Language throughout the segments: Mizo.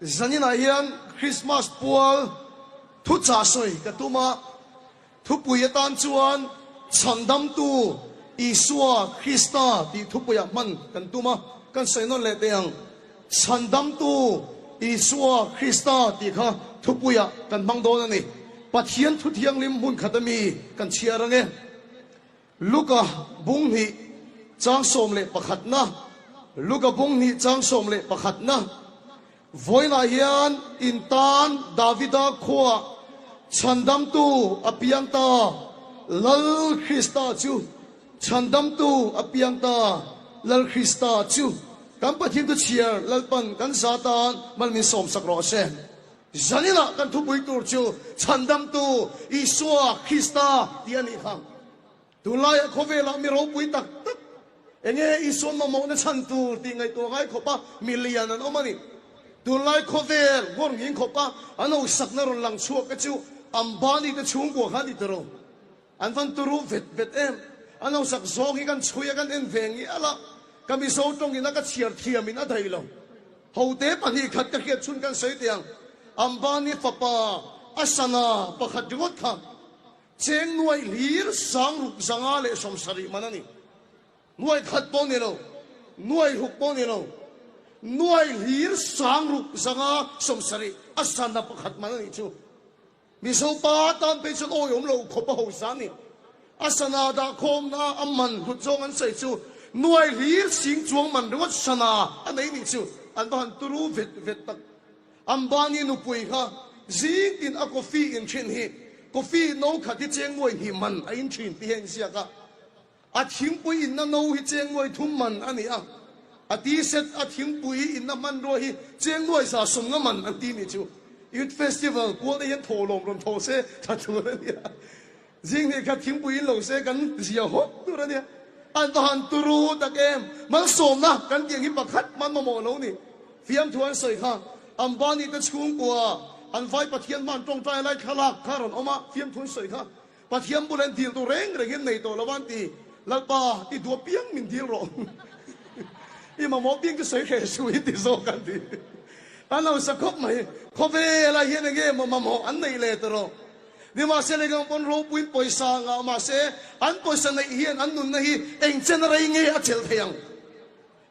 Zaninah hian Krismas pual thuchah sawi ka tum a, thupui atan chuan Chhandamtu Isua Krista tih thupuiah hman kan tum a, kan sawi nawn leh teh ang. Chhandamtu Isua Krista tih kha thupuiah kan hmang dawn a ni. Pathian thu thianghlim hmun khat ami kan chhiar ang e. Luka bung hnih chang 11na, Luka bung hnih chang 11na, Vawiinah hian in tan Davida khuaah Chhandamtu a piang ta, Lal Krista chu, Chhandamtu a piang ta, Lal Krista chu. Kan Pathian thu chhiar Lalpan kan za tan mal min sawmsak rawh se. Zaninah kan thupui tur chu Chhandamtu Isua Krista tih a nih kha. Tunlaiah khawvelah mi ropui tak tak enge Isua mamawhna chhan tur tih ngaihtuah ngai khawpa mi lian an awm a ni. Tunlai khawvel nghawr nghing khawpa an hosakna rawn lang chhuak te chu Ambani te chhungkua kha a ni ta ro. An van turu vet vet em. An hausak zawng hi kan chhui a kan en ve ngial a, ka Mizo tawngin a ka chhiar thiamin a daih lo. Hote 2 khat ka hriat chhun kan sawi teh ang. Ambani fapa a sana pakhat ringawt kha cheng nuai hlir 6570 man a ni. Nuai khat pawh ni lo, nuai ruk pawh ni lo, nuai hlir 6570 a sana pakhat man a nih chu. Mizo pa tan phei chuan awi awm lo khawp a hausa a ni. A sana dah khawmna a man hlut zawng an sawi chu nuai hlir sing chuang man ringawt sana a nei nih chu an va han turu vet vet tak. Ambani nupui kha zing tin a coffee in thin hi coffee no khat hi cheng nuai hnih man a in thin tih hi a inziak a. A thingpui inna no hi cheng nuai thum man a ni a, a ti set a thingpui inna hmanrua hi cheng nuai 150 man an ti nih chu. Youth Festival kual te hian thaw lawm rawn thaw se tha tur a nia. Zing hnih khat thingpui in lo se kan zia hawk tur a nia. An va han turu tak em! Malsawmna kan tih ang hi pakhat man mamawh lo ni. Fiamthu an sawi kha Ambani te chhungkua an vai Pathian hman tawngtai lai thlalak kha rawn awm a, fiamthu an sawi kha. Pathian bula in dil tur reng reng in nei tawh lo an ti. Lalpa, i duh apiang min dil rawh. I mamawh piang chu sawi hreh suh i ti zawk an ti. An hausa khawp mai. Khawvelah hian eng nge maw mamawh an neih leh tawh rawh. Nimahse lehkang pawn ropuiin pawisa ngah mahse an pawisa neih hian an nunna hi eng chen a rei nge a chelh thei ang.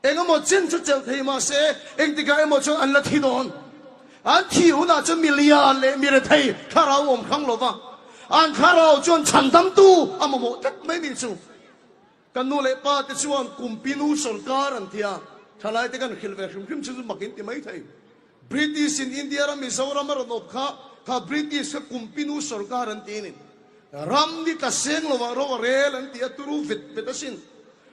Eng emaw chen chu chelh thei mahse engtikah emaw chuan an la thi dawn. An thih hunah chuan mi lian leh mi rethei thlarau awm hrang lo va, an thlarau chuan chhandamtu a mamawh tlat mai nih chu. Kan nu leh pa te chuan Kumpinu sawrkar an ti a, thalaite kan hrilh ve hrim hrim chu chu mak in ti mai thei. British in India ram Mizoram a rawn awp kha, kha British kha Kumpinu sawrkar an ti a ni. Ram ni tla seng lovah ro a rel an ti a, turu vet vet asin.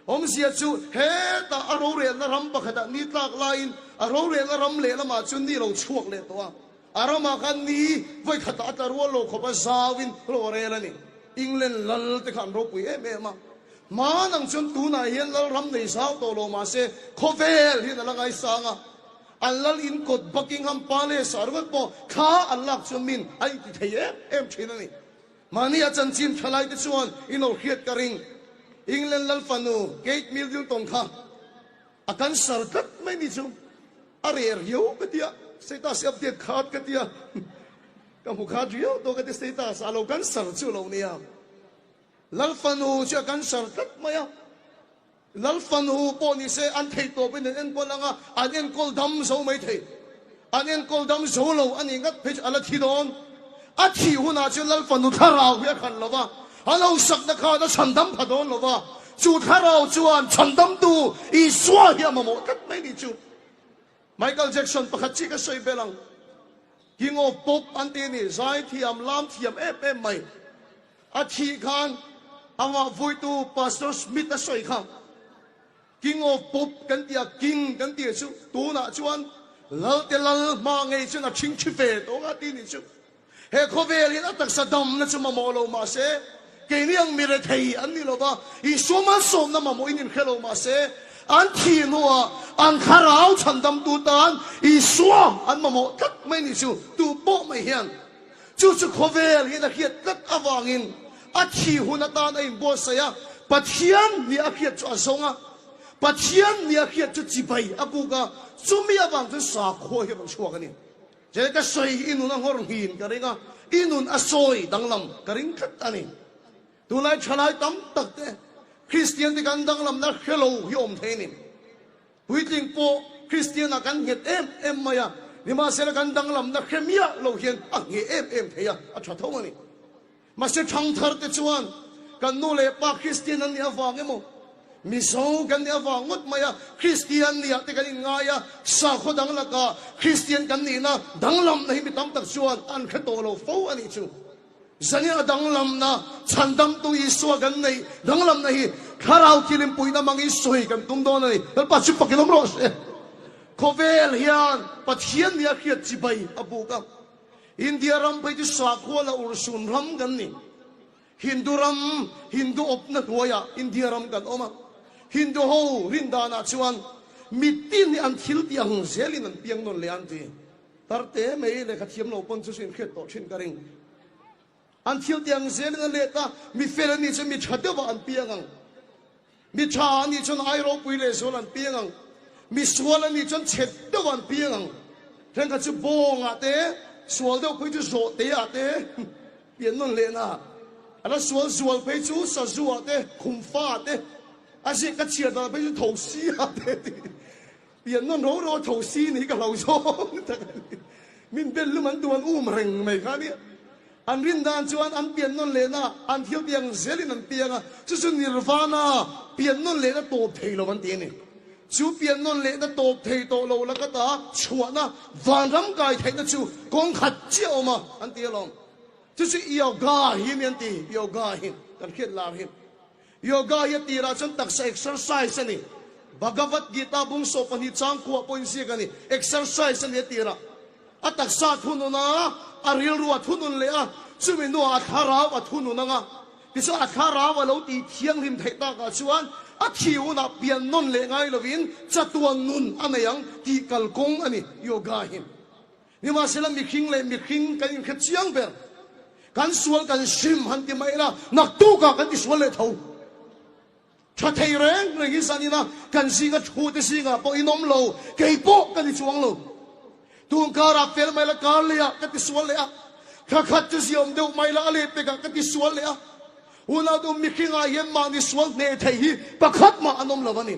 Awmzia chu hetah a rorelna ram pakhatah ni tlak laiin a rorelna ram lehlamah chuan ni lo chhuak leh tawh a. A ramah khan ni vawi khatah a tla rual lo khawp a zauin ro a rel a ni. England lal te kha an ropui em em a. Hmanang ang chuan tunah hian lal ram nei zau tawh lo mahse khawvel hian a la ngaisang a. An lal in kawt Buckingham Palace ah ringawt pawh thla an lak chuan min a inti thei em em thin a ni. Mahni a chanchin thalai te chuan i lo hriat ka ring. England lal fanu Kate Middleton kha a cancer tlat mai ni chu a reh riau ka tia, status i update khat ka tia, ka hmu khat riau tawh ka tia status a lo cancer chu lo nia. Lal fanu chu a cancer tlat mai a. Lal fanu pawh ni se an theih tawpin an enkawl ang a, an enkawl dam zo mai thei. An enkawl dam zo lo a nih ngat phei chu a la thi dawn. A thih hunah chuan Lal fanu thlarau hi a hran lo va, a lo sakna khan a chhan dam pha dawn lo va, chu thlarau chuan chhan damtu Isua hi a mamawh tlat mai nih chu. Michael Jackson pakhat chi ka sawi belh ang. King of Pop an ti a ni, zai thiam, lam thiam em em mai. A thih khan amah vuitu Pastor Smith a sawi kha, King of Pop kan tih a, King kan tih chu tunah chuan Lalte Lal hma ngei chuan a ṭhing ṭhi ve tawh nga ti nih chu. He khawvel hian a taksa damna chu mamawh lo mahse, keini ang mi rethei an ni lova, Isua malsawmna mamawhin inhre lo mahse, an thih hnuah an thlarau chhandamtu tan Isua an mamawh tlat mai nih chu tu pawh mai hian. Chu chu khawvel hian a hriat tlat avangin a thi hun atan a inbuatsaih a, Pathian nia a hriat chu a zawng a, Pathian nia a hriat chu chibai a kuk a, chumi avang chuan sakhua hi a rawn chhuak a ni. Che ka sawi hi i nun a nghawr nghin ka ring a, i nun a sawi danglam ka ring tlat a ni. Tunlai thalai tam tak te Kristian te kan danglamna hre lo hi awm thei a ni. Puitling pawh Kristian ah kan nghet em em mai a, nimahsela kan danglamna hre miah lo hian a ngheh em em thei a, a tha tho a ni. Mahse thangthar te chuan kan nu leh pa Kristian an nih avang emaw, Mizo kan nih avang ngawt mai a, Kristian niah te kan inngai a, sakhaw dang lakah Kristian kan nihna danglamna hi mi tam tak chuan an hre tawh lo fo a nih chu. Zanin a danglamna chhandamtu Isua kan neih danglamna hi thlarau thilim puihna mangin sawi kan tum dawn a ni. Lalpa chu fakin awm rawh se. Khawvel hian Pathian nia hriat chibai a buk a. India ram phei chu sakhua la urhsun ram kan ni. Hindu ram, Hindu awpna hnuaiah India ram kan awm a. Hindu ho rin danah chuan mitin hi an thil tih ang zelin an piang nawn leh a an ti. Tarte mai lehkha thiam lo pawn chu chu inhriat tawh thin ka ring. An thil tih ang zelin a let a, mi fel an nih chuan mi tha deuhah an piang ang. Mi tha an nih chuan ai ropui leh zual an piang ang. Mi sual an nih chuan chhe deuh an piang ang. Thenkhat chu bawngah te, sual deuh phei chu zawh teah te pian nawn lehna. A la sual zual phei chu sazuah te, khumfaah te, a ziak ka chhiar dan phei chu thosi-ah te tih. Pian nawn ro ro tho si ni ka hlo zawng tak a ni. Min bel lum an duh an um reng mai kha nia. An rin dan chuan an pian nawn lehna an thil piang zelin an piang a, chu chu Nirvana pian nawn lehna tawp thei lo an ti a ni. Chu pian nawn lehna tawp thei tawh lo laka ta chhuahna vanram kai theihna chu kawng khat chiah a awm a an ti alawm. Chu chu Yoga hi a ni an ti, Yoga hi kan hriat lar hi. Yoga hi a tirah chuan taksa exercise a ni. Bhagavad Gita bung 12 chang khuah pawhin ziak a ni. Exercise a ni a tirah. A taksa a thunun a, a rilru a thunun leh a, chumi hnuah a thlarau a thunun ang a. Tichuan a thlarau a lo tih thianghlim theih takah chuan a thi hunah pian nawn leh ngai lovin chatuan nun a nei ang tih kalkawng a ni yoga hi. Nimahsela mihring leh mihring kan inhre chiang ber. Kan sual kan hrim han ti mai ila, naktukah kan tisual leh tho. Tha thei reng reng hi zanina kan zinga thu te zingah pawh in awm lo, kei pawh ka ni chuang lo. Tun karah fel mai la kar lehah ka tisual leh a, thla khat chu ziawm deuh mai la a leh pekah ka tisual leh a. Unau mihringah hian mahni sual hneh thei hi pakhat mah an awm lo a ni.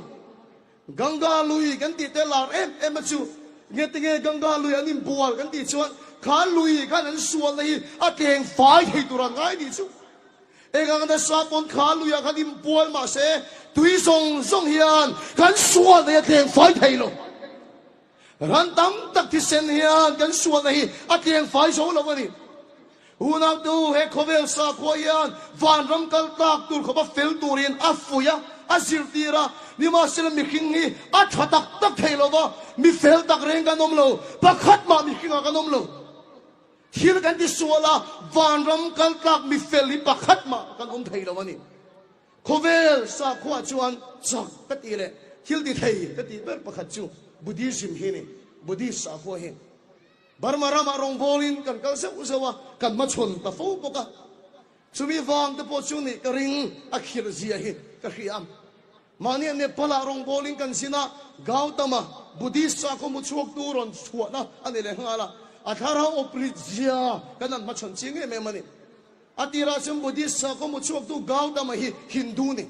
Ganga lui kan tih te lar em em a chu nge tinge Ganga lui an inbual kan tih chuan kha lui khan an sualna hi a tleng fai thei tur an ngai nih chu. Eng ang nasa pawn kha luiah khan inbual mahse tui zawng zawng hian kan sualna hi a tleng fai thei lo. Ran tam tak thisen hian kan sualna hi a tleng fai zo lo a ni. Unautu, he khawvel sakhua hian vanram kal tlak tur khawpa fel turin a fuih a, a zirtir a. Nimahsela mihring hi a tha tak tak thei lo va, mi fel tak reng kan awm lo, pakhat mah mihringah kan awm lo. Thil kan ti sual a, vanram kal tlak mi fel hi pakhat mah kan awm thei lo a ni. Khawvel sakhua chuan chak ka tih leh thil ti thei ka tih ber pakhat chu Buddhism hi a ni, Buddhist sakhua hi. Burma ramah rawngbawlin kan kal zeuh zeuh a, kan hmachhawn ta fo bawk a. Chumi vang te pawh chu nih ka ring a khirh zia hi ka hria. Mahnia Nepal-ah rawngbawlin kan zin a, Gautama, Buddhist sakhaw hmu chhuaktu rawn chhuahna a ni leh nghal a, a thlarau awprit zia kan han hmachhawn chiang em em a ni. A tirah chuan Buddhist sakhaw hmu chhuaktu Gautama hi Hindu ni.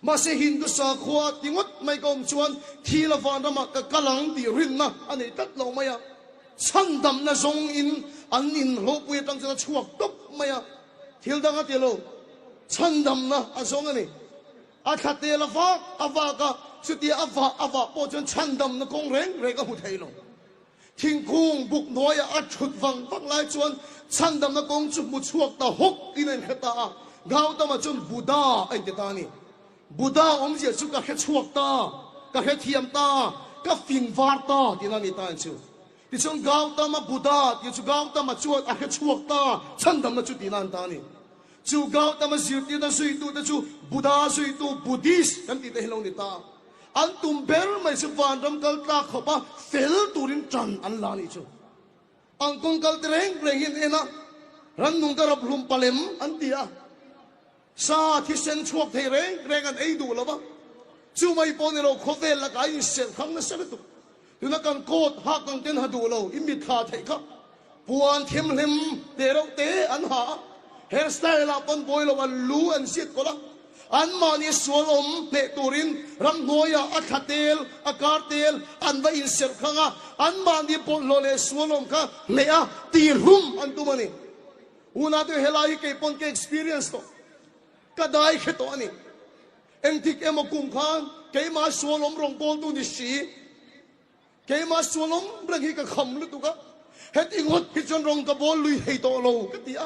Mahse Hindu sakhua ti ngawt mai ka awm chuan thi la vanramah ka kal ang tih rinna a nei tlat lo mai a. Chhandamna zawngin an inhlawhpui atang chuan a chhuak tawp mai a. Thil dang a ti lo, chhandamna a zawng a ni. A thla tel a vak a vak a, chutia a vah a vah pawh chuan chhandamna kawng reng reng a hmu thei lo. Thingkung buk hnuaiah a thut vang vang lai chuan chhandamna kawng chu hmu chhuak ta hawk in a inhre ta a. Gautama chuan Buddha a inti ta a ni. Buddha awmzia chu ka hre chhuak ta, ka hre thiam ta, ka fing var ta tihna a ni ta ang chu. Tichuan Gautama Buddha tih chu Gautama chuan a hre chhuak ta, chhandamna chu tihna a ni ta a ni. Chu Gautama zirtirna zuitute chu Buddha zuitu Buddhist kan tih te hi lo ni ta. An tum ber mai chu vanram kal tlak khawp a fel turin tan an la nih chu. An kawng kal te reng reng hi an en a, rannung ka rap hlum palem an ti a, sa thisen chhuak thei reng reng an ei duh lo va, chu mai pawh ni lo khawvel lakah a inserh hrang nasa lutuk. Tuna kan coat hak ang ten ha duh lo, i mit thla theih kha. Puan thimhlim te reuh te an ha a, hair style ah pawn buai lo an lu an ziat kawlh a, anmahni sual awm hneh turin ramhnuaiah a thla tel, a kar tel an va inserh khang a, anmahni bawlhhlawh leh sual awm kha hneh a tihlum an tum a ni. Unau te helai hi kei pawn ka experience tawh, ka dai hre tawh a ni. Engtik emaw kum khan keimah sual awm rawngbawltu ni si, Keimah sualawm reng hi ka kham lutuk a, heti ngawt hi chuan rawng ka bawl lui thei tawh lo ka ti a,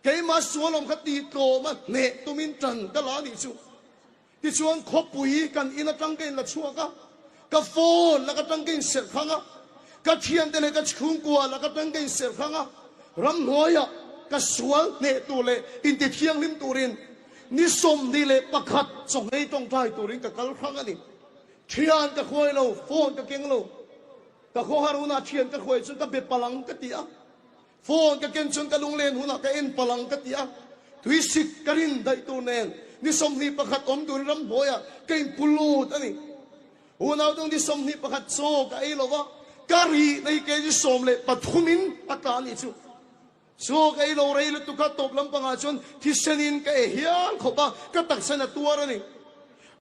keimah sualawm kha tih tlawm a hneh tumin tan ka la anih chu. Tichuan khawpui kan in atang ka inla chhuak a, ka phone lak atang ka inserh khang a, ka thiante leh ka chhungkua lak atang ka inserh khang a, ramhnuaiah ka sual hneh tur leh intithianghlim turin ni 21 chawnghei tawngtai turin ka kal hrang a ni. Thian ka khuai lo, phone ka keng lo. Ka khawhar hunah thian ka khuai chuan ka be palang ka ti a. Phone ka ken chuan ka lunglen hunah ka en palang ka ti a. Tuisik ka rin daih tur nen ni 21 awm turin ramhnuaiah ka inpu lut a ni. Unau dang ni 21 chaw ka ei lo va, ka rihna hi kg 13 in a tla a nih chu. Chaw ka ei lo rei lutuk a, tawp lampangah chuan thisenin ka e hial khawp a, ka taksa in a tuar a ni.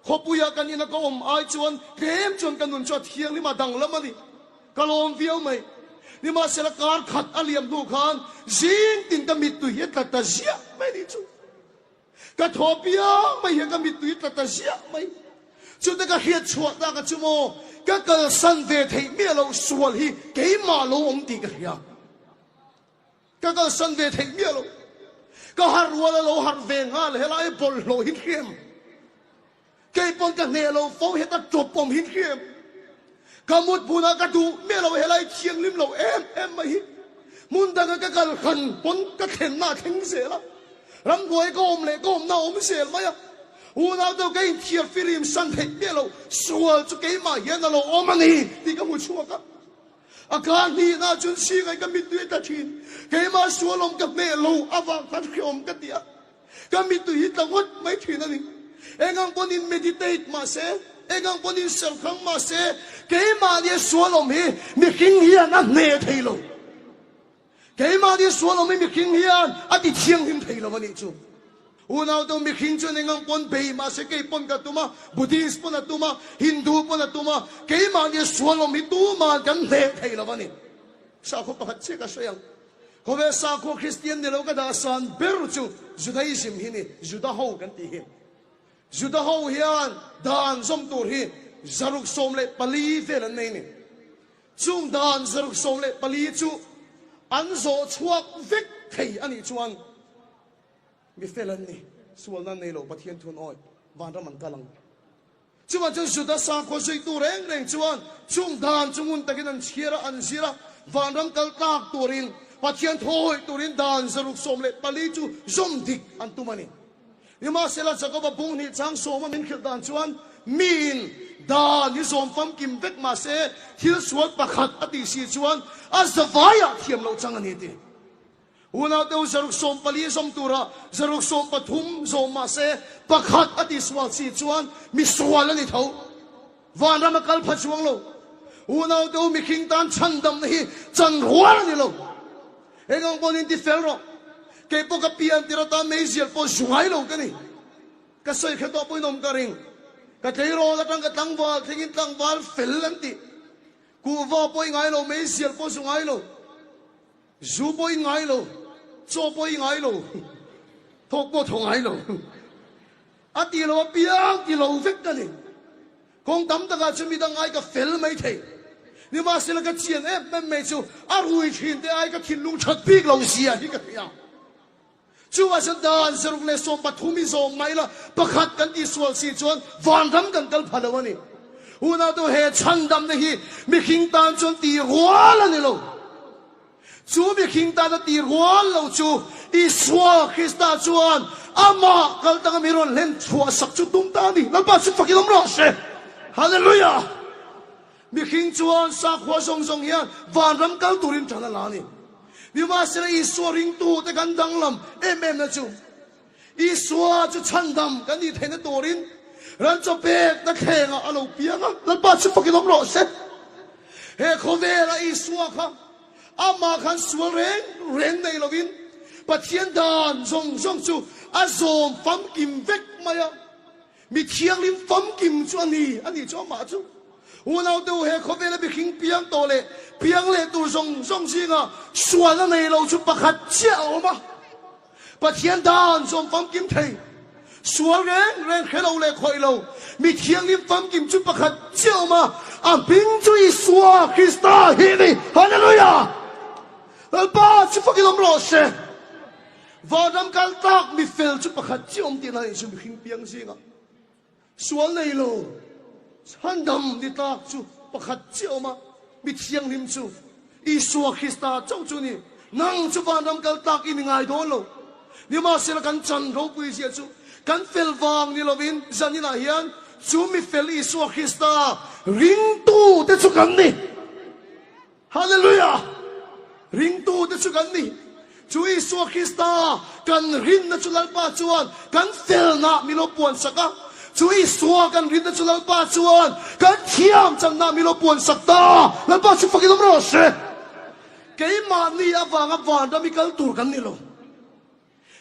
Khawpuia kan ina ka awm ai chuan tlem chuan ka nun chu a thianghlim a danglam a ni. Ka lawm viau mai. Nimahsela kar khat a liam hnu khan zing tin ka mittui hi a tla ta ziah mai a nih chu. Ka thaw piang mai hian ka mittui tla ta ziah mai. Chute ka hriat chhuah tak a chu maw, ka kalsan ve theih miah loh sual hi keimah lo awm tih ka hria. Ka kalsan ve theih miah lo. Ka harh rual a lo harh ve nghal helai bawlhhlawh hi hriam. Kei pawn ka hneh lo fo heta tawp awm hi hriam. Ka mut hmunah ka duh miah lo helai thianghlim lo em em mai hi. Hmun danga ka kal hran pawn ka thlenna a thleng zel a. Ramhnuai ka awm leh ka awmna a awm zel mai a. Unau deuh ka inthiar filim san theih miah lo sual chu keimah hian a lo awm a ni tih ka hmu chhuak a. A ka hnihna chuan singai ka mittui a tla thin. Keimah sualawm ka hmeh lo avang khan hreawm ka ti a. Ka mittui hi tla ngawt mai thin a ni. Engang pawn in meditate mah se, engang pawn in serhkhang mah se, keimahni sualawm hi mihring hian a hneh thei lo. Keimahni sualawm hi mihring hian a ti thianghlim thei lo a nih chu. Unau deuh mihring chuan engang pawn bei mahse kei pawn ka tum a, Buddhist pawn a tum a, Hindu pawn a tum a, keimahni sualawm hi tuman kan hneh thei lo a ni. Sakhaw pakhat chiah ka sawi ang. Khawvel sakhaw Kristian ni lo ka dah san ber chu Judaism hi ni, Juda ho kan tih hi. Juda ho hian dan zawm tur hi 114 vel an nei a ni. Chung dan 114 chu an zawh chhuak vek thei a nih chuan mi fel an ni, sualna an nei lo, Pathian thun awi vanram an kal ang. Chuvang chuan Juda sakhaw zuitu reng reng chuan chung dan chu ngun takin an chhiar a, an zir a, vanram kal tlak turin, Pathian thawi turin dan 114 chu zawm dik an tum a ni. Nimahsela, Jakoba bung hnih chang sawma min hrilh dan chuan, Miin dan hi zawm famkim vek mah se, thil sual pakhat a tih si chuan a zavaiah thiam loh chang a ni ti. Unau deuh 114 zawm tura 113 zawm mah se, pakhat a tih sual si chuan mi sual a ni tho. Vanram a kal pha chuang lo. Unau te u mihring tan chhandamna hi chan rual a ni lo. Eng ang pawhin inti fel rawh. Kei pawh ka pian tir atan meizial pawh zu ngai lo ka ni. Ka sawi kha tawh pawhin awm ka ring. Ka tleirawl atang ka tlangval thlengin tlangval fel an ti. Kuhva pawh i ngai lo, meizial pawh zu ngai lo. Zu pawh i ngai lo, chaw pawh i ngai lo, thawk pawh thaw ngai lo. A ti lo apiang ti lo vek ka ni. Kawng tam takah chu midang ai ka fel mai thei. Nimahsela ka chian em em mai chu a rui thin te ai ka thinlung that bik lo zia hi ka hria. Chuvah chuan dan 113 i zawm mai la, pakhat kan tihsual si chuan vanram kan kal pha lo a ni. Unau tu he chhandamna hi mihring tan chuan tih rual a ni lo. Chu mihring tana tih rual lo chu Isua Krista chuan amah kal tanga mi rawn hlen chhuah sak chu tum ta a ni. Lalpa chu fakin awm rawh se. Hallelujah! Mihring chuan sakhua zawng zawng hian vanram kal turin tan a la a ni. Nimahsela Isua ringtute kan danglam em em na chu Isua chu chhandam kan nih theihna turin ran chaw pekna thlengah a lo piang a. Lalpa chu fakin awm rawh se. He khawvela Isua kha amah khan sual reng reng nei lovin Pathian dan zawng zawng chu a zawm famkim vek mai a. Mi thianghlim famkim chu a ni, a nih chu amah chu. Unaute u, he khawvela mihring piang tawh leh piang leh tur zawng zawng zinga sualna nei lo chu pakhat chiah a awm a. Pathian dan zawm famkim thei, sual reng reng hre lo leh khawih lo, mi thianghlim famkim chu pakhat chiah a awm a, a hming chu Isua Krista hi a ni. Hallelujah! Lalpa chu fakin awm rawh se. Vanram kal tak mi fel chu pakhat chiah awm tihna nih chu mihring piang zingah sual nei lo chhandam ni tlak chu pakhat chiah awm a, mi thianghlim chu Isua Krista chauh chu ni. Nang chu vanram kal tlak i ni ngai dawn lo. Nimahsela kan chan ropui zia chu kan fel vang ni lovin zaninah hian chu mi fel Isua Krista ringtute chu kan ni. Hallelujah! Ringtute chu kan ni. Chu Isua Krista kan rinna chu Lalpa chuan kan felna min lo puan sak a. Chu Isua kan rinna chu Lalpa chuan kan thiam channa min lo puan sak ta. Lalpa chu fakin awm rawh se. Keimahni avanga vanram i kal tur kan ni lo.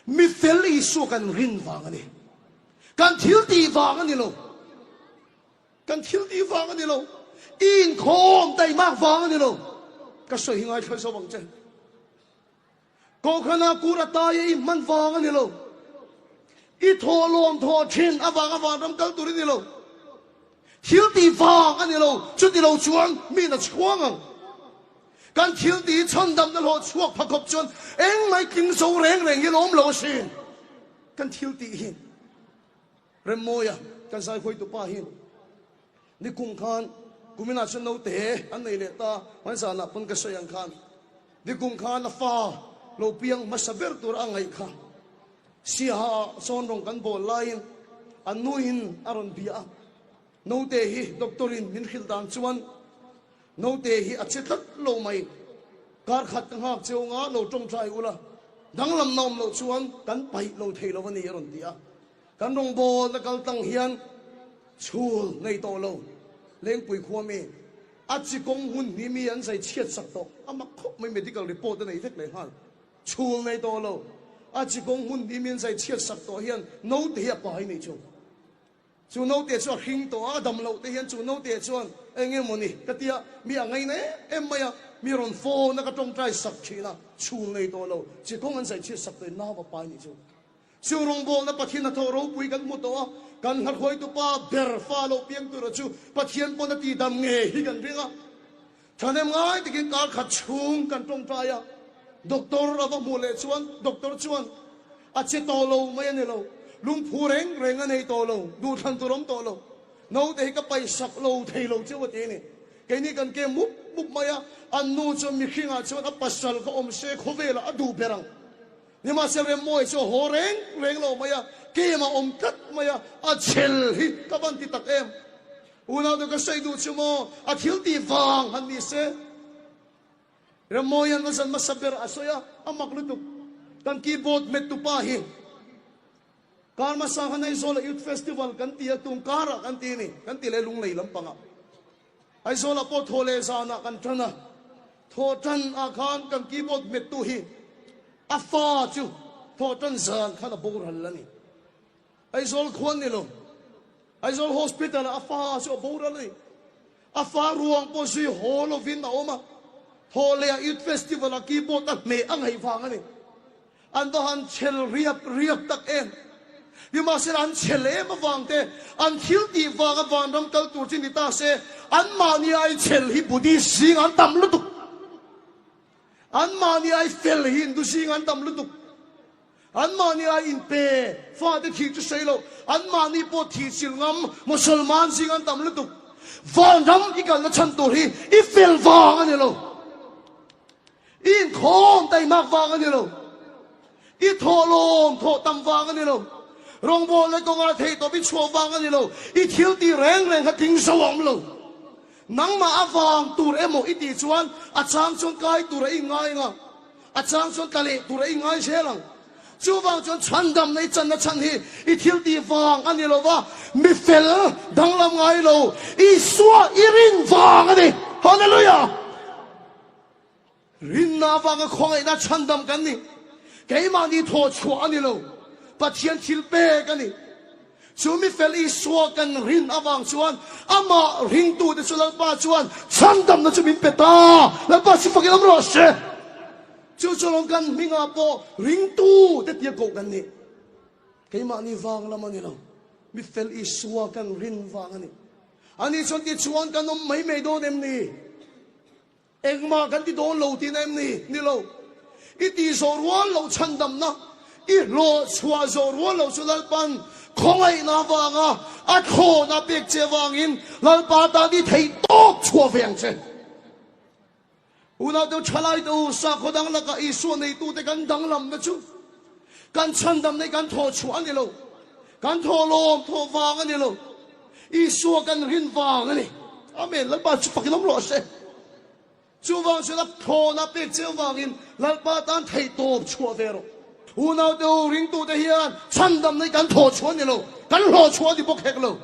Mi fel Isua kan rin vang a ni. Kan thil tih vang a ni lo. Kan thil tih vang a ni lo. I inkhawm taimak vang a ni lo. Ka sawi hi ngaithla zo ang che. Kohhrana kur a tai a i hman vang a ni lo. I thawhlawm thawh thin avanga vanram kal tur i ni lo. Thil tih vang a ni lo. Chuti lo chuan mi na chhuang ang. Kan thil tih hi chhandamna hlawh chhuak pha khawp chuan engmah tling zo reng reng hi lawm lo asin. Kan thil tih hi. Remmawia kan zaihawitu pa hi nikum khan kuminah chuan naute an nei leh ta, hmanzanah pawn ka sawi ang khan nikum khan a fa lo piang hmasa ber tur a ngaih kha Siaha sawn rawng kan bawl laiin a nuin a rawn bia a, naute hi doctor in min hrilh dan chuan naute hi a che tlat lo mai, kar khat ka nghak cheu nga lo tawngtai ula danglamna awm loh chuan kan paih lo thei lo a ni a rawn ti a. Kan rawngbawlna kal tlang hian chhul nei tawh lo Lengpui khua mi a chi kawng hun hnih mi an zai chhiat sak tawh a mak khawp mai medical report a nei vek leh nghal chhul nei tawh lo a chi kawng hun hnih mi an zai chhiat sak tawh hian naute hi a pai nei chu chu naute chu a hring tawh a a dam loh te hian chu naute chuan eng nge mawni ka tia mi a ngaina em em mai a mi rawn phone a ka tawngtai sak thin a chhul nei tawh lo chi kawng an zai chhiat sak tawh in nau a pai nih chu. Chu rawngbawlna Pathian hnathawh ropui kan hmu tawh a, kan hla-hruaitu pa ber fa lo piang tura chu Pathian pawn a tihdam ngei hi kan ring a. Thahnem ngai takin kar khat chhung kan tawngtai a, doctor a va hmuh leh chuan doctor chuan a che tawh lo mai a ni lo, lungphu reng reng a nei tawh lo, duhthlan tur awm tawh lo, naute hi ka paisak lo thei lo cheu a ti a ni. Keini kan ke mup mup mai a, an nu chuan mihringah chuan a pasal kha awm se khawvelah a duh ber ang. Nimahsela Remmawi chu a haw reng reng lo mai a, keimah awm tlat mai a, a chhel hi ka van ti tak em. Unaute ka sawi duh chu maw, a thil tih vang han ni se. Remmawian a zan hmasa ber a sawi a, a mak lutuk. Kan keyboard hmet tu pa hi kar hmasa khan Aizawla Youth Festival kan ti a, tum karah kan ti a ni, kan ti leh Lunglei lampangah. Aizawlah pawh thaw leh zanah kan tan a, thaw tan ah khan kan keyboard hmettu hi a fa chu thaw tan zan khan a boral a ni. Aizawl khuan ni lo, Aizawl Hospital ah a fa chu a boral a ni. A fa ruang pawh zui haw lovin a awm a, thaw leh ah Youth Festival ah keyboard a hmeh a ngaih vang a ni. An va han chhel riap riap tak em! Nimahsela an chhel em avang te, an thil tih vanga vanram kal tur chu ni ta se, anmahni ai chhel hi Buddhist zing an tam lutuk. Anmahni ai fel hi Hindu zing an tam lutuk. Anmahni ai inpe fate thih chu sawi lo, anmahni pawh thih chilh ngam Musalman zing an tam lutuk. Vanram i kalna chhan tur hi i fel vang a ni lo. I inkhawm taimak vang a ni lo. I thawhlawm thawh tam vang a ni lo. Rawngbawlna leh kawnga theihtawp i chhuah vang a ni lo. I thil tih reng reng kha tling zo a awm lo. Nangmah a vang tur emaw i tih chuan a chang chuan kai tur a inngai ang a, a chang chuan tla leh tur a inngai zel ang. Chuvang chuan chhandamna i channa chhan hi i thil tih vang a ni lo va, mi fel danglam ngai lo Isua i rin vang a ni. Hallelujah! Rinna avanga khawngaihna chhandam kan ni. Keimahni thawh chhuah a ni lo. Pathian thil pek a ni. Chu mi fel Isua kan rin avang chuan amah ringtute chu Lalpa chuan chhandamna chu min pe ta. Lalpa chu fakin awm rawh se. Chu chu lawm kan hmingah pawh ringtute tia koh kan ni. Keimahni vang lam a ni lo. Mi fel Isua kan rin vang a ni. Ani chuan tichuan kan awm mai mai dawn em ni? Engmah kan ti dawn lo tihna em ni? Ni lo. I tih zawh rual loh chhandamna, i hlawh chhuah zawh rual loh chu Lalpan khawngaihna avanga a thlawhna pek che avangin Lalpa tan i theih tawp chhuah ve ang che. Unau deuh thalai te u, sakhaw dang lakah Isua neitute kan danglamna chu kan chhandamna hi kan thawh chhuah a ni lo. Kan thawh lawm thawh vang a ni lo. Isua kan rin vang a ni. Amen. Lalpa chu fakin awm rawh se. Chuvang chuan a thlawna pek che vangin Lalpa tan theih tawp chhuah ve rawh. Unaute u, ringtute hian chhandamna hi kan thawh chhuah a ni lo. Kan hlawh chhuah a ni bawk hek lo.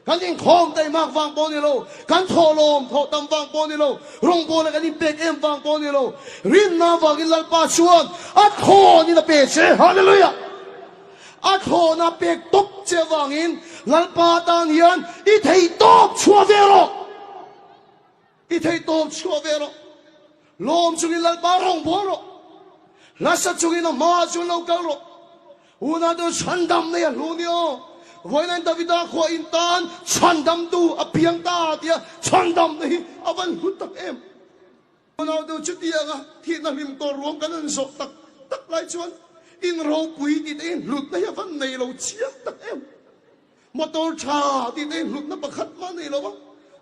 Kan inkhawm taimak vang pawh a ni lo. Kan thawh lawm thawh tam vang pawh a ni lo. Rawngbawla kan inpek em vang pawh a ni lo. Rinna vangin Lalpa chuan a thlawnin a pe che. Hallelujah! A thlawhna pek tawp che avangin Lalpa tan hian i theih tawp chhuah ve rawh. I theih tawp chhuah ve rawh. Lawm chungin Lalpa rawngbâwl rawh. Hlasa chungin a hmaah chuan lo kal rawh. Unau chu chhandam nei a hlu ni aw. Vawiin Davida khua in tan chhandamtu a piang ta tia chhandamna hi a van hlu tak em. Unau deuh chutianga thihna hlim tawh ruang kan han zawh tak tak lai chuan in ropui tih te in hlutna hi a van nei lo chiang tak em. Motor tha tih te in hlutna pakhat mah nei lo a,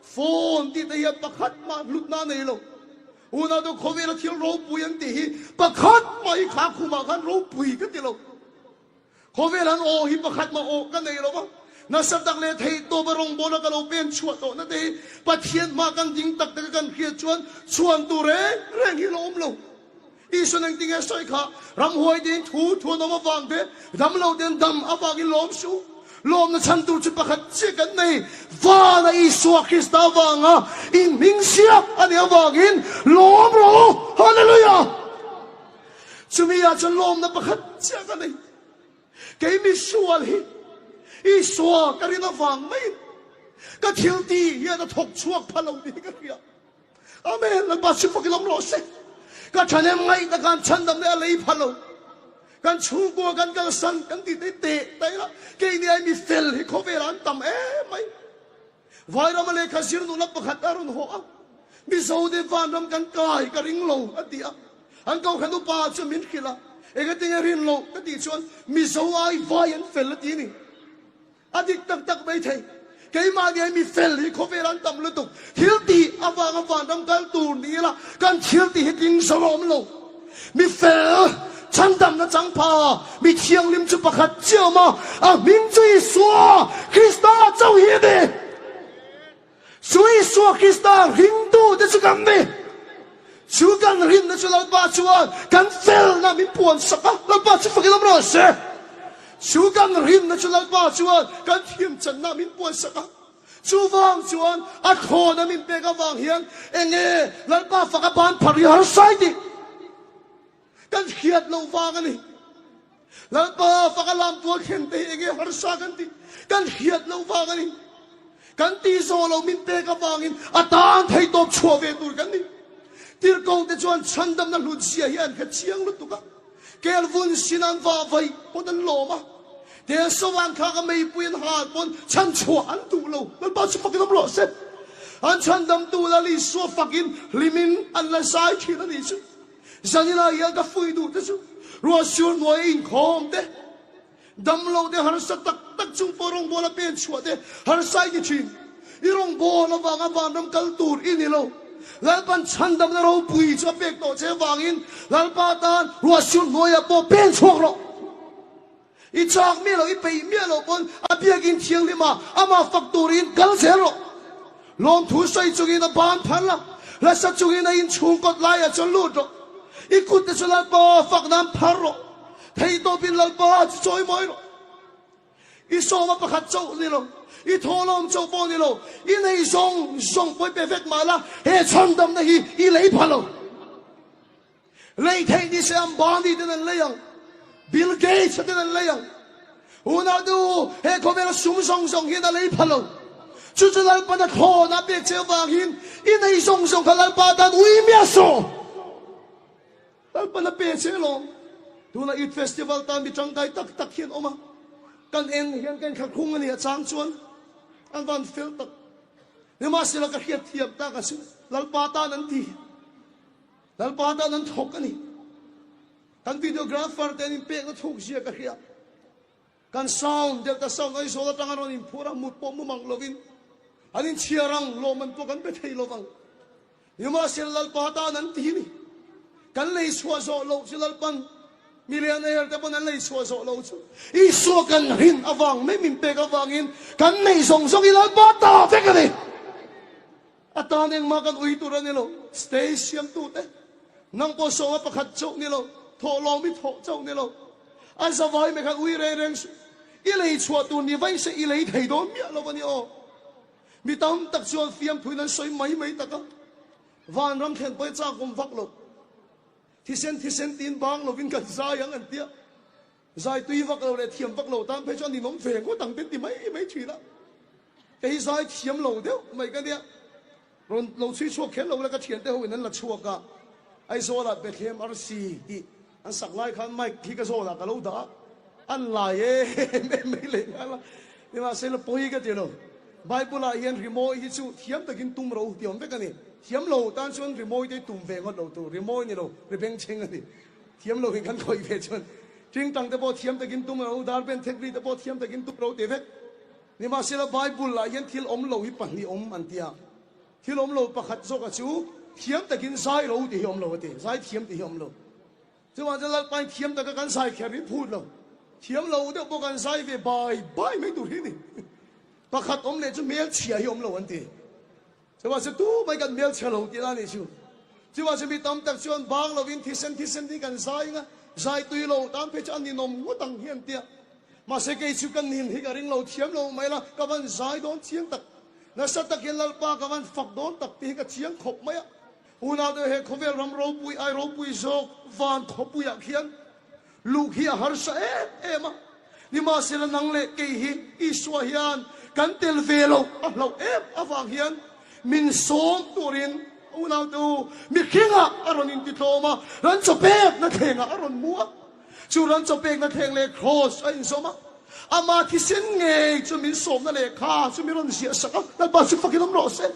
phone tih te hian pakhat mah hlutna a nei lo. Unau deuh khawvela thil ropui an tih hi pakhat mah hi kha khumah khan ropui ka ti lo. Khawvel han aw hi pakhat mah aw ka nei lo va, nasa tak leh theih tawp a rawngbawla ka lo pen chhuah tawhna te hi Pathian hma kan ding tak taka kan hriat chuan chhuan tur reng reng hi la awm lo. Isuan engtinge sawi kha, Ramhuai tein thu thu an awm avang te, damlo tein dam avangin lawm suh. Lawmna chhan tur chu pakhat chiah kan nei, Vana Isua Krista avanga inhming siak a nih avangin lawm rawh u. Hallelujah! Chumi ah chuan lawmna pakhat chiah ka nei. Kei misual hi Isua ka rin avang maiin ka thil tih hian a thawk chhuak pha lo tih hi ka hria. Amen. Lalpa chu fakin awm rawh se. Ka thahnem ngaih tak an chhandam leh a lei pha lo. Kan chhungkua kan kalsan kan tih te teh ta ila keini ai mi fel hi khawvelah an tam em mai. Vairama lehkha zir nula pakhat a rawn haw a, Mizo te vanram kan kai ka ring lo a ti a. An kohhran upa chu min hrilh a, Engatinge rin loh ka tih chuan Mizo ai vai an fel a ti a ni. A dik tak tak mai thei. Keimahni ai mi fel hi khawvel an tam lutuk. Thil tih avanga vanram kal tur ni ila kan thil tih hi tling zo a awm lo. Mi fel, chhandamna changpha, mi thianghlim chu pakhat chiah awm a, a hming chu Isua Krista chauh hi a ni. Chu Isua Krista ringtute chu kan ni. Chu kan rinna chu Lalpa chuan kan felna min puan sak a, Lalpa chu fakin awm rawh se. Chu kan rinna chu Lalpa chuan kan thiamchanna min puan sak a. Chuvang chuan a thlawna min pek avang hian enge Lalpa faka ban phar hi harsa i tih kan hriat loh vang a ni. Lalpa faka lamtual thlen te hi enge harsa kan tih kan hriat loh vang a ni. Kan tih zawh loh min pek avangin a tan theihtawp chhuah ve tur kan ni. Tirhkoh te chuan chhandamna hlut zia hi an hre chiang lutuk a. Kelvun sin an vah vaih pawn an lawm a, Telsovan thlak a meipui an hal pawn chhan chhuah an duh lo. Lalpa chu fakin awm rawh se. An chhandamtu Lal Isua fakin hlimin an la zai thin a nih chu. Zaninah hian ka fui duh te chu ruahsur hnuaia inkhawm te, Damlo te harsa tak tak chung pawh rawngbawla pen chhuah te harsa i ti thin. I rawngbâwl avanga vanram kal tur i ni lo. Lalpan chhandamna ropui chu a pek tawh che avangin Lalpa tan ruahsur hnuaiah pawh pen chhuak rawh. I chak miah loh, i peih miah loh pawn a biakin thianghlimah amah fak turin kal zel rawh. Lawmthu sawi chungin a ban phar la, hlasa chungin a inchhung kawt laiah chuan lut rawh. I kut te chu Lalpa fak nan phar rawh. Theihtawpin Lalpa chu chawi mawi rawh. I sawma pakhat chauh ni lo, i thawhlawm chauh pawh ni lo, i nei zawng zawng pawi pe vek mah la, he chhandamna hi i lei pha lo. Lei theih ni se Ambani ten an lei ang, Bill Gates a ten an lei ang. Unau du, he khawvela sum zawng zawng hian a lei pha lo. Chu chu Lalpan a thlawn a pek che avangin i nei zawng zawng kha Lalpa tan ui miah suh. Lalpan a pe che alawm. Tuna Eid Festival tan mi tangkai tak tak hian awm a, kan en hian ka inthlakhung a ni a chang chuan an van fel tak. Nimahsela ka hriat thiam tak a chu Lalpa tan an ti. Lalpa tan an thawk a ni. Kan videographer te an inpekna thuk zia ka hria. Kan sound, Delta Sound Aizawl atanga rawn inphur a, mut pawh mu mang lovin an inchhiar ang, lawmman pawh kan pe thei lovang. Nimahsela Lalpa tan an ti ni. Kan lei chhuah zawh loh chu Lalpan millionaire te pawn an lei chhuah zawh loh chu Isua kan rin avang mai min pek avangin kan neih zawng zawng hi Lalpa ta vek a ni. A tan engmah kan ui tur a ni lo. Stage siamtute, nang pawh sawma pakhat chauh ni lo, thawhlawm i thawh chauh ni lo. A zavai mai khan ui reng reng suh. I lei chhuah tur ni vaih se i lei thei dawn miah lo a ni aw. Mi tam tak chuan fiamthuin an sawi mai mai tak a, vanram thlen pawh i chak awm vak lo. Thisen thisen tiin bang lovin kan zai ang an tia. Zai tui vak lo leh thiam vak lo tan phei chuan ninawm ve ngawt ang ten ti mai mai thin a. Kei hi zai thiam lo deuh mai ka nia. Rawn lo chhui chhuak kher lo la ka thiante ho in an la chhuak a. Aizawlah Bethlehem RC tih an sak lai khan mic hi ka zawlah ka lo dah a. An lai em em mai leh nghal a. Nimahsela pawi ka ti lo. Bible ah hian rimawi hi chu thiam takin tum ro ti awm vek a ni. Thiam lo tan chuan rimawi te tum ve ngawt lo tur. Rimawi ni lo, ri bengchheng a ni. Thiam lo in kan khawih ve chuan tingtang te pawh thiam takin tum ro, darben thekri te pawh thiam takin tum ro ti vek. Nimahsela Bible ah hian thil awm lo hi pahnih awm an ti a. Thil awm lo pakhat zawk a chu thiam takin zai ro tih hi awm lo a ti. Zai thiam tih hi awm lo. Chuvang chuan Lalpain thiam taka kan zai kher hi phut lo. Thiam lo deuh pawh kan zai ve bai bai mai tur hi ni. Pakhat awm leh chu hmelchhia hi awm lo an ti. Chuvang chu tu mai kan hmelchhe lo tih la nih chu. Chuvang chu mi tam tak chuan bang lovin thisen thisen hi kan zai anga zai tui lo tan phei chu a ninawm ngawt ang hi an tia. Mahse kei chu ka nin hi ka ring lo thiam lo mai la, ka van zai dawn chiang tak. Nasa takin Lalpa ka van fak dawn tak tih hi ka chiang khawp mai a. Unau deuh he khawvel ram ropui ai ropui zawk van khawpuiah khian luh hi a harsa em em a. Nimahsela nang leh kei hi Isua hian kan tel ve loh a hlauh em avang hian min sawm turin unau te u mihringah a rawn intitlawm a, ran chawpekna thlengah a rawn mu a. Chu ran chawpekna thleng leh kraws a inzawm a, ama thisen ngei chu min sawmna lehkha chu min rawn ziah sak a, Lalpa chu fakin awm rawh se.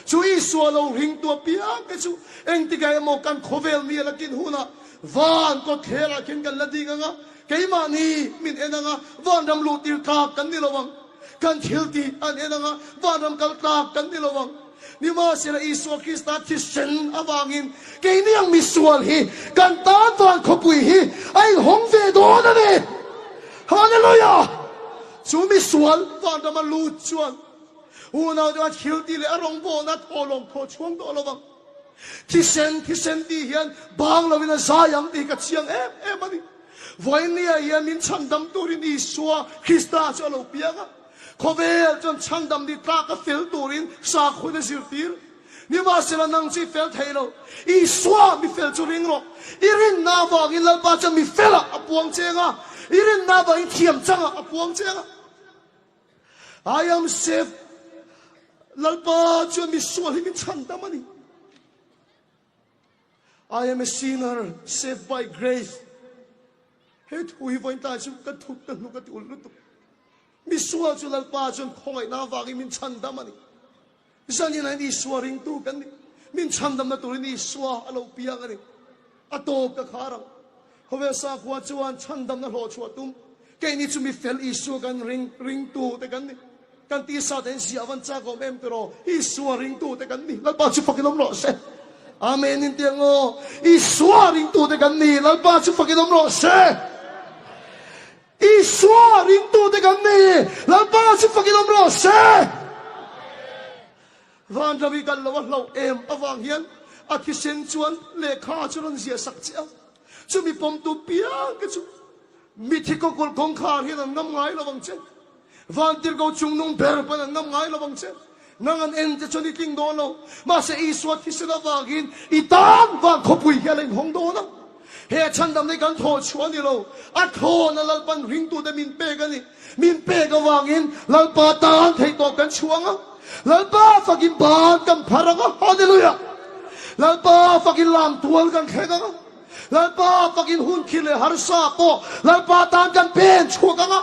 Chu Isua lo ringtu apiang te chu engtikah emaw kan khawvel mi a la kin hunah van kawtthlerah khian kan la ding ang a, keimahni min en ang a, vanram luh tir tlak kan ni lo ang. Kan thil tih an en ang a, vanram kal tlak kan ni lo ang. Nimahsela Isua Krista thisen avangin keini ang misual hi kan tan van khawpui hi a inhawng ve dawn a ni. Hallelujah! Chu misual vanrama lut chuan unau te a thil tih leh a rawngbawlna thawhlawm thaw chhuang tawh lo vang. Thisen, thisen tih hian bang lovin a zai ang tih hi ka chiang em em a ni. Vawinia hian min chhandam turin Isua Krista chu a lo piang a. Khawvel chuan chhandam ni tlak a fel turin sakhawn a zirtir. Nimahsela nang chu i fel thei lo. Isua mi fel chu ring rawh. I rinna avangin Lalpa chuan mi felah a puang cheng a, i rinna avangin thiam changah a puang cheng a. I am saved. Lalpa chuan mi sual hi min chhandam a ni. I am a sinner saved by grace. He thu hi vawiin tlai chu ka thut ka hnuk a ti ulh lutuk. Misual chu Lalpa chuan khawngaihna avangin min chhandam a ni. Zanin ah Isua ringtu kan ni. Min chhandamna turin Isua a lo piang a ni. A tawp ka khar ang. Khawvel sakhua chuan chhandamna hlawhchhuah tum. Keini chu mi fel Isua kan ring ringtu te kan ni. Kan tisa te in ziah van chak awm em tiraw? Isua ringtu te kan ni. Lalpa chu fakin awm rawh se. Amen in tiang aw. Isua ringtu te kan ni. Lalpa chu fakin awm rawh se. Isua ringtu te kan ni. Lalpa chu fakin awm rawh se. Van Ravi kal lo a hlauh em avang hian a thisen chuan lehkha chu rawn ziah sak che a. Chumi pawmtu piang te chu mithi kawkulh kawngkhar hian an ngam ngai lo ang che. Vantirhkoh chungnung ber pawn an ngam ngai lo ang che. Nang an en che chuan i tling dawn lo. Mahse Isua thisen avangin i tan van khawpui hi a la inhawng dawn a. He chhandamna hi kan thawh chhuah a ni lo. A thlawna Lalpan ringtute min pek a ni. Min pek avangin Lalpa tan theihtawp kan chhuang a. Lalpa fakin ban kan phar ang a. Hallelujah! Lalpa fakin lamtual kan thleng ang a. Lalpa fakin hun khi leh harsa pawh Lalpa tan kan pen chhuak ang a.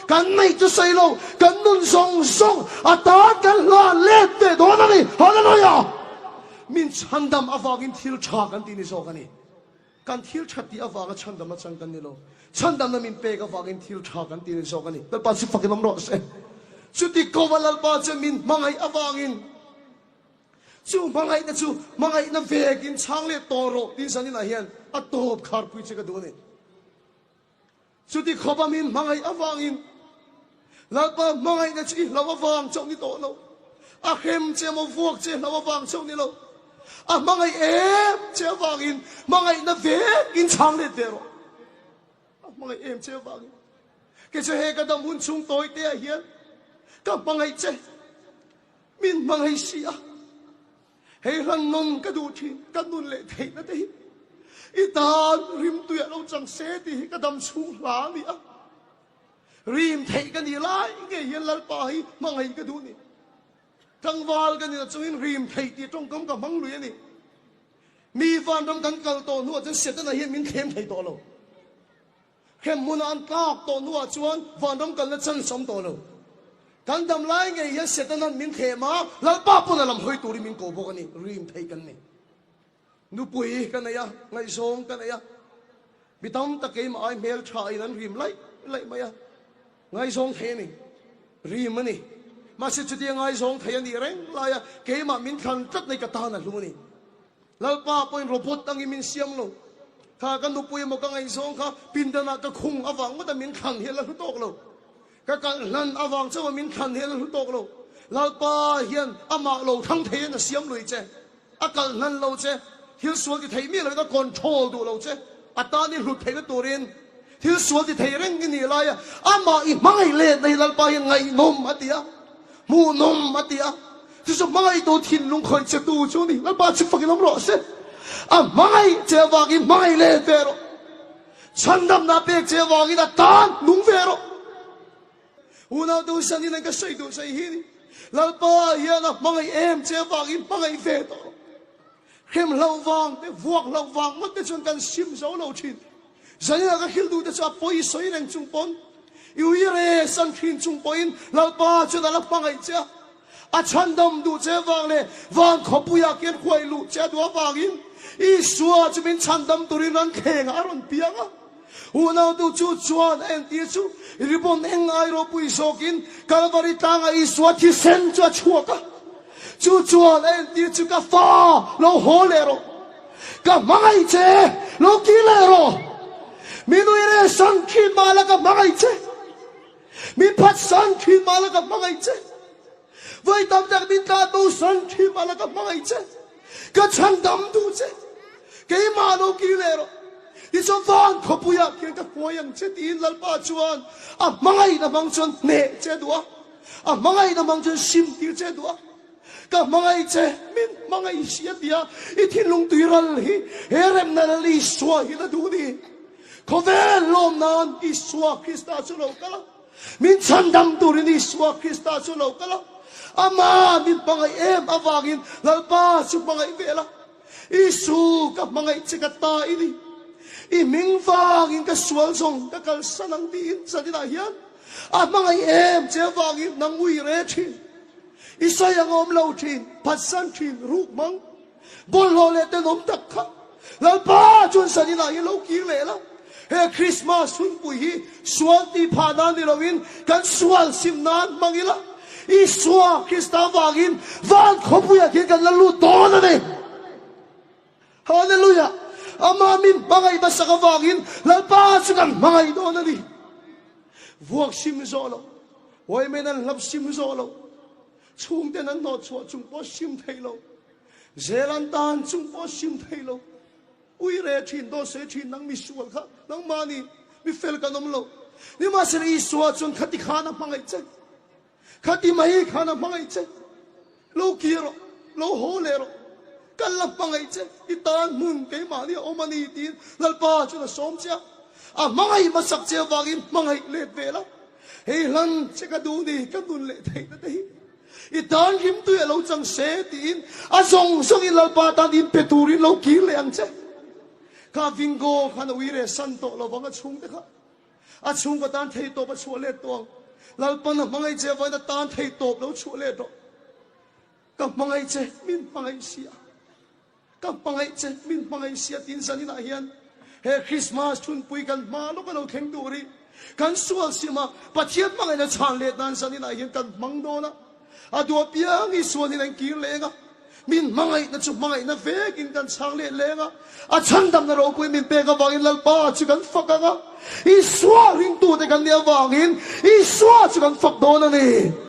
Kan neih chu sawi lo, kan nun zawng zawng a tan kan hlan let ve dawn a ni. Hallelujah! Min chhandam avangin thil tha kan tih ni zawk a ni. Kan thil tha tih avanga chhandam a chang kan ni lo. Chhandamna min pek avangin thil tha kan tih ni zawk a ni. Lalpa chu fakin awm rawh se. Chuti kova Lalpa chuan min hmangaih avangin chu hmangaihna chu hmangaihna vekin chhang leh tawh rawh tiin zaninah hian a tawp kharpui che ka duh a ni. Chuti khawpa min hmangaih avangin Lalpa hmangaihna chu i hlo avang chauh ni tawh lo. A hrem che emaw vuak che hlo avang chauh ni lo. A hmangaih em che avangin hmangaihna vekin chhang let ve rawh. A hmangaih em che avangin. Kei chu he ka dam hun chhung tawi te ah hian ka hmangaih che. Min hmangaih si a. Hei hlan nawn ka duh thin, ka nun leh theihna te hi i tan rimtui ah lo chang se tih hi ka dam chhung hla a ni a. Rim theih ka nih lai ngei hian Lalpa hi hmangaih ka duh ni. Tlangval ka nihna chungin rim theih tih tawngkam ka hmang lui a ni. Mi vanram kan kal tawh hnuah chuan Setana hian min thlem thei tawh lo. Hrem hmunah an tlak tawh hnuah chuan vanram kalna chance a awm tawh lo. Kan dam lai ngei hian Setana'n min thlem a, Lalpa pawn a lam hawi turin min ko bawk a ni. Rim thei kan ni. Nupui ka nei a, ngaihzawng ka nei a, mi tam tak keimah ai hmel tha in an rim laih laih mai a, ngaihzawng thei a ni, rim a ni. Mahse chutia ngaihzawng thei a nih reng lai a, keimah min thlan tlat mai ka tan a hlu a ni. Lalpa pawhin robot angin min siam lo. Kha ka nupui emaw ka ngaihzawng kha pindanah ka khung avang ngawta min thlan hi a la hlu tawk lo. Ka kalh hlan avang chauha min thlan hi a la hlu tawk lo. Lalpa hian amah lo thlang theiin a siam lui che. A kalh hlan lo che. Thil sual ti thei miah loin a control duh lo che. A tan i hlut theihna turin thil sual ti thei reng i nih laia amah i hmangaih letna hi Lalpa hian ngaihnawm a ti a, hmuhnawm a ti a. Chu chu hmangaihtu thinlung khawih che tu chu a ni. Lalpa chu fakin awm rawh se. A hmangaih che avangin hmangaih let ve rawh. Chhandamna pek che avangin a tan nung ve rawh. Unau duhsan in an ka sawi duh sawi hi ni. Lalpa hian a hmangaih em che avangin hmangaih ve tawh rawh. Hrem hloh vang te, vuak hloh vang ngawt te chuan kan sim zo lo thin. Zaninah ka hrilh duh te chu a pawi sawi reng chung pawn, i ui re san thin chung pawhin Lalpa chuan a la hmangaih che a. A chhandam duh che avang leh van khawpuiah khian huai luh che a duh avangin Isua chu min chhandam turin ran thlengah a rawn piang a. Unautu chu chuan a entir chu ribbon eng ai ropui zawkin Kalvari tlangah Isua thisen chu a chhuak a. Chu chuan a entir chu ka fa lo haw leh rawh, ka hmangaih che lo kir leh rawh, mi nui reh sang thin mah la ka hmangaih che. Min phatsan thin mah la ka hmangaih che. Vawi tam tak min tlan bo san thin mah la ka hmangaih che. Ka chhandam duh che. Keimah lo kir leh rawh. Tichuan van khawpuiah khian ka hruai ang che tiin Lalpa chuan a hmangaihna hmang chuan hneh che a duh a. A hmangaihna hmang chuan sim tir che a duh a. Ka hmangaih che, min hmangaih si a ti a, i thinlung tui ral hi he remna lal Isua hian a duh ni. Khawvel lawm nan Isua Krista chu lo kal a, min chhandam turin Isua Krista chu lo kal a, Ama min hmangaih em avangin Lalpa chu hmangaih vel a, Isu ka hmangaih che ka ta i ni, i hming vangin ka sual zawng ka kalsan ang tiin zaninah hian a hmangaih em che avangin nang ui re thin. I sawi ang awm lo thin, phatsan thin, ruk hmang, bawlhhlawh leh tenawm tak kha Lalpa chuan zaninah hi lo kir leh la. He Krismas hunpui hi sual tih phah nan ni loin kan sual sim nan hmang ila, Isua Krista vangin van khawpuiah khian kan la lut dawn a ni. Hallelujah! Amah min hmangaih hmasak avangin Lalpa chu kan hmangaih dawn a ni. Vuak sim zawh lo, Women an hlap sim zawh lo, chhungten an hnawh chhuah chung pawh sim thei lo, zel an tan chung pawh sim thei lo. Ui re thin, dawn sawi thin nang mi sual kha, nangmahni mi fel kan awm lo. Nimahsela Isua chuan khati khan a hmangaih che. Khati mai khan a hmangaih che. Lo kir rawh, lo haw leh rawh. Kan la hmangaih che, i tan hmun keimahni a awm a ni tiin Lalpa chuan a sawm che a. A hmangaih hmasak che avangin hmangaih let ve la. Hei hlan che ka duh ni, ka nun leh theihna te hi i tan rimtui a lo chang se tiin a zawng zawngin Lalpa tan in pe turin lo kir leh ang che. Kha Vingo khan a uire san tawh lovang a chhungte kha. A chhungkaw tan thei tawp a chhuah let tawh ang. Lalpan a hmangaih che avangin a tan thei tawp lo chhuah let rawh. Ka hmangaih che, min hmangaih sia. Ka hmangaih che, min hmangaih sia tiin zaninah hian he Christmas thunpui kan hma lawk a lo thleng tur hi kan sual sim a, Pathian hmangaihna chhan let nan zaninah hian kan hmang dawn a. A duah piang i sualin an kir leng a, min hmangaihna chu hmangaihna vekin kan chhang leh leng a, a chhandamna ropui min pek avangin Lalpa chu kan fak ang a, Isua ringtute kan nih avangin Isua chu kan fak dawn a ni.